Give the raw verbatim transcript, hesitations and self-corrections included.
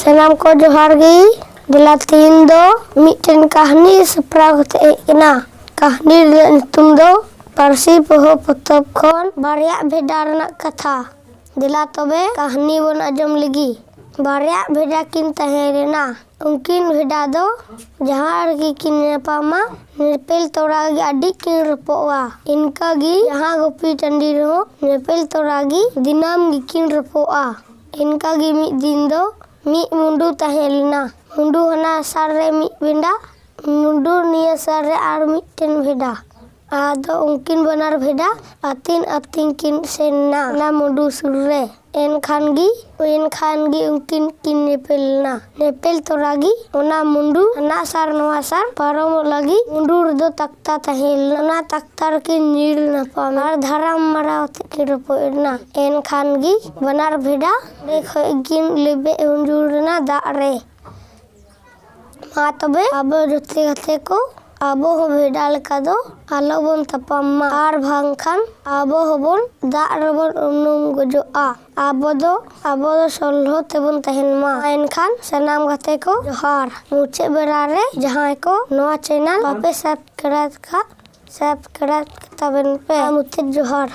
ᱥᱟᱱᱟᱢ ᱠᱚ ᱡᱚᱦᱟᱨ ᱜᱮ᱾ ᱫᱮᱞᱟ, ᱛᱮᱦᱮᱧ ᱫᱚ ᱢᱤᱫᱴᱮᱱ ᱠᱟᱹᱦᱱᱤ ᱥᱟᱯᱲᱟᱣ ᱠᱟᱛᱮ ᱦᱮᱡ ᱠᱟᱱᱟ᱾ ᱠᱟᱹᱦᱱᱤ ᱨᱮᱭᱟᱜ ᱧᱩᱛᱩᱢ ᱫᱚ ᱯᱟᱹᱨᱥᱤ ᱯᱚᱦᱚ ᱯᱚᱛᱚᱵ ᱠᱷᱚᱱ ᱵᱟᱨᱭᱟ ᱵᱷᱮᱰᱟ ᱨᱮᱱᱟᱜ ᱠᱟᱛᱷᱟ᱾ ᱫᱮᱞᱟ ᱛᱚᱵᱮ ᱠᱟᱹᱦᱱᱤ ᱵᱚᱱ ᱟᱸᱡᱚᱢ ᱞᱮᱜᱮ᱾ ᱵᱟᱨᱭᱟ ᱵᱷᱮᱰᱟ ᱠᱤᱱ ᱛᱟᱦᱮᱸ ᱞᱮᱱᱟ᱾ ᱩᱱᱠᱤᱱ ᱵᱷᱮᱰᱟ ᱫᱚ ᱡᱟᱦᱟᱸ ᱨᱮᱜᱮ ᱠᱤᱱ ᱧᱟᱯᱟᱢᱟ, ᱧᱮᱯᱮᱞ ᱛᱚᱨᱟ ᱜᱮ ᱟᱹᱰᱤ ᱠᱤᱱ ᱨᱚᱯᱚᱜᱼᱟ᱾ ᱤᱱᱠᱟ ᱜᱮ ᱡᱟᱦᱟᱸ ᱜᱩᱯᱤ ᱴᱟᱺᱰᱤ ᱨᱮᱦᱚᱸ ᱧᱮᱯᱮᱞ ᱛᱚᱨᱟ ᱜᱮ ᱫᱤᱱᱟᱹᱢ ᱜᱮᱠᱤᱱ ᱨᱚᱯᱚᱜᱼᱟ᱾ ᱤᱱᱠᱟ ᱜᱮ ᱢᱤᱫ ᱫᱤᱱ ᱫᱚ ᱢᱤᱫ ᱢᱩᱰᱩ ᱛᱟᱦᱮᱸ ᱞᱮᱱᱟ᱾ ᱢᱩᱰᱩ ᱦᱟᱱᱟ ᱥᱟᱨ ᱨᱮ ᱢᱤᱫ ᱵᱷᱮᱰᱟ, ᱢᱩᱰᱩ ᱱᱤᱭᱟᱹ ᱥᱟᱨ ᱨᱮ ᱟᱨ ᱢᱤᱫᱴᱮᱱ ᱵᱷᱮᱰᱟ᱾ ᱟᱫᱚ ᱩᱱᱠᱤᱱ ᱵᱟᱱᱟᱨ ᱵᱷᱮᱰᱟ ᱟᱹᱛᱤᱧ ᱟᱹᱛᱤᱧ ᱠᱤᱱ ᱥᱮᱱ ᱮᱱᱟ ᱚᱱᱟ ᱢᱩᱰᱩ ᱥᱩᱨ ᱨᱮ᱾ ᱮᱱᱠᱷᱟᱱ ᱜᱮ, ᱮᱱᱠᱷᱟᱱ ᱜᱮ ᱩᱱᱠᱤᱱ ᱠᱤᱱ ᱧᱮᱯᱮᱞ ᱮᱱᱟ᱾ ᱧᱮᱯᱮᱞ ᱛᱚᱨᱟ ᱜᱮ ᱚᱱᱟ ᱢᱩᱰᱩ ᱦᱟᱱᱟ ᱥᱟᱨ ᱱᱚᱣᱟ ᱥᱟᱨ ᱯᱟᱨᱚᱢᱚᱜ ᱞᱟᱹᱜᱤᱫ ᱢᱩᱰᱩ ᱨᱮᱫᱚ ᱛᱟᱠᱛᱟ ᱛᱟᱦᱮᱸ ᱞᱮᱱᱟ᱾ ᱚᱱᱟ ᱛᱟᱠᱛᱟ ᱨᱮᱠᱤᱱ ᱧᱤᱨ ᱧᱟᱯᱟᱢ ᱟᱨ ᱫᱷᱟᱨᱟᱢ ᱢᱟᱨᱟᱣ ᱛᱮ ᱠᱤᱱ ᱨᱚᱯᱚᱜ ᱮᱱᱟ᱾ ᱮᱱᱠᱷᱟᱱ ᱜᱮ ᱵᱟᱱᱟᱨ ᱵᱷᱮᱰᱟ ᱚᱸᱰᱮ ᱠᱷᱚᱡ ᱠᱤᱱ ᱞᱮᱵᱮᱫ ᱩᱧᱡᱩᱨ ᱮᱱᱟ ᱫᱟᱜ ᱨᱮ᱾ ᱢᱟ ᱛᱚᱵᱮ ᱟᱵᱚ ᱡᱚᱛᱚ ᱜᱟᱛᱮ ᱠᱚ, ᱟᱵᱚ ᱦᱚᱸ ᱵᱷᱮᱰᱟ ᱞᱮᱠᱟ ᱫᱚ ᱟᱞᱚ ᱵᱚᱱ ᱛᱟᱯᱟᱢ ᱢᱟ, ᱟᱨ ᱵᱟᱝᱠᱷᱟᱱ ᱟᱵᱚ ᱦᱚᱸᱵᱚᱱ ᱫᱟᱜ ᱨᱮᱵᱚᱱ ᱩᱱᱩᱢ ᱜᱚᱡᱚᱜᱼᱟ᱾ ᱟᱵᱚ ᱫᱚ, ᱟᱵᱚ ᱫᱚ ᱥᱚᱞᱦᱚ ᱛᱮᱵᱚᱱ ᱛᱟᱦᱮᱱ ᱢᱟ᱾ ᱮᱱᱠᱷᱟᱱ ᱥᱟᱱᱟᱢ ᱜᱟᱛᱮ ᱠᱚ ᱡᱚᱦᱟᱨ᱾ ᱢᱩᱪᱟᱹᱫ ᱵᱮᱲᱟ ᱨᱮ ᱡᱟᱦᱟᱸᱭ ᱠᱚ ᱱᱚᱣᱟ ᱪᱮᱱᱮᱞ ᱵᱟᱯᱮ ᱥᱟᱵᱥᱠᱨᱟᱭᱤᱵ ᱠᱟᱜ, ᱥᱟᱵᱥᱠᱨᱟᱭᱤᱵ ᱛᱟᱵᱮᱱ ᱯᱮ᱾ ᱢᱩᱪᱟᱹᱫ ᱡᱚᱦᱟᱨ᱾